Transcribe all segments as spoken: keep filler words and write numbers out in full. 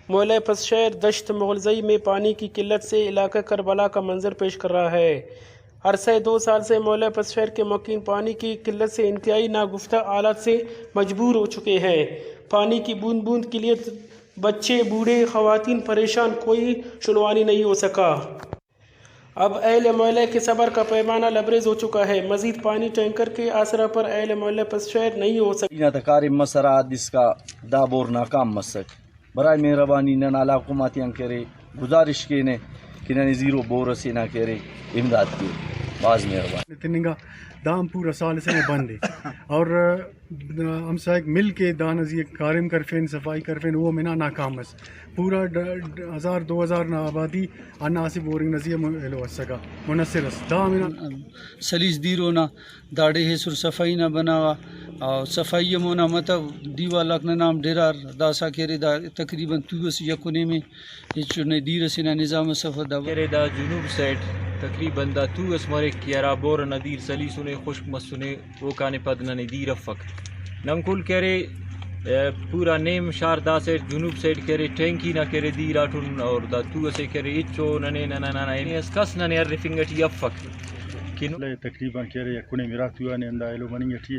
موئلہ پسشہر دشت مغلزئی میں پانی کی قلت سے علاقہ کربلا کا منظر پیش کر رہا ہے۔ عرصہ دو سال سے موئلہ پسشہر کے مکین پانی کی قلت سے انتہائی ناگفتہ حالات سے مجبور ہو چکے ہیں۔ پانی کی بوند بوند کے لیے بچے، بوڑھے، خواتین پریشان، کوئی شنوانی نہیں ہو سکا۔ اب اہل موئلہ کے صبر کا پیمانہ لبریز ہو چکا ہے۔ مزید پانی ٹینکر کے آسرا پر اہل موئلہ پسشہر نہیں ہو سکا۔ ای نا تا کاریم مسرہ، حد اسکا دا بور ناکام مسک۔ برائے مہربانی نن اعلیٰ حکومت آتیان کہ ارے گزارش کینہ کہ ننے زیرو بور اسے نا کہ ارے امداد کے۔ بھاز مہربانی۔ تننگا دا ہم پورا سال سے بند ہے۔ اور ہمسائیک مل کے دانا زی کاریم کرفین، صفائی کرفین، او ہم ہنا ناکام مس۔ پورا ڈ-، ڈ-، ہزار دو ہزار نا آبادی ہندا اسہ بورنگ نا زی آ م-، ایلو اسکہ، منحصر اس۔ دا ہم ہنا سلیس دیرو نا داڑے ایسر صفائی نا بناوا، اور صفائی ہم اونا متو دیوال آک ننا ہم ڈرار داسا کہ ارے، دا تقریباً تو اس یک و نیمے ہچو نئے دیر اسے نا نظام اس افس دا۔ کرے دا جنوب سائیڈ تقریباً دا تو اس مریک کہ ہرا بور ئنا دیر سلیسنے، خشک مسنے، اوکان پد ننے دیر افک۔ نن کل کرے، ء، پورا نیم شار دا سائیڈ، جنوب سائیڈ کرے، ٹینکی نا کرے دیر آٹن، اور دا تو اسے کرے ہچو ننے، ننا، ننا، ننا، اس کس ننے ارفنگ ٹی افک۔ کہ نو- تقریباً کرے یک و نیم ارا تو آنے ہندا ایلو مننگ ٹی۔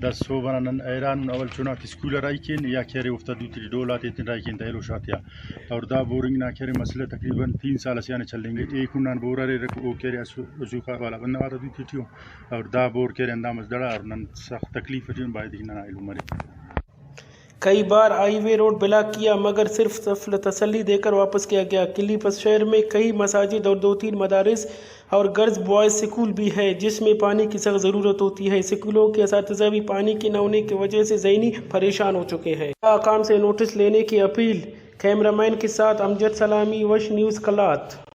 دا سہب ئنا نن حیران ان، اول چناک اسکول آ راہی کین یا کہ ارے اوفتا دوتے ٹی ڈول آتے ایتن راہی کین تا ایلو شار تیا۔ اور دا بورنگ نا کہ ارے مسئلہ تقریباً تین سال اسے آنے چلینگک۔ اے کنڈان بور اریر، او کہ ارے اسو-، اسوخا والا بندغ آتا دوتے ٹی ءُ۔ اور دا بور کہ ارے ہندا مس دڑا اور نن سخت تکلیف ٹی ان، بایدے کہ ننا ایلو مرے۔ کئی بار ہائی وے روڈ بلاک کیا، مگر صرف تسلی دے کر واپس کیا گیا۔ کلی پسشہر میں کئی مساجد اور دو تین مدارس اور گرلز بوائز اسکول بھی ہے، جس میں پانی کی سخت ضرورت ہوتی ہے۔ اسکولوں کے اساتذہ بھی پانی کے نہ ہونے کی وجہ سے ذہنی پریشان ہو چکے ہیں۔ حقام سے نوٹس لینے کی اپیل۔ کیمرہ مین کے ساتھ امجد سلامی، وش نیوز، قلات۔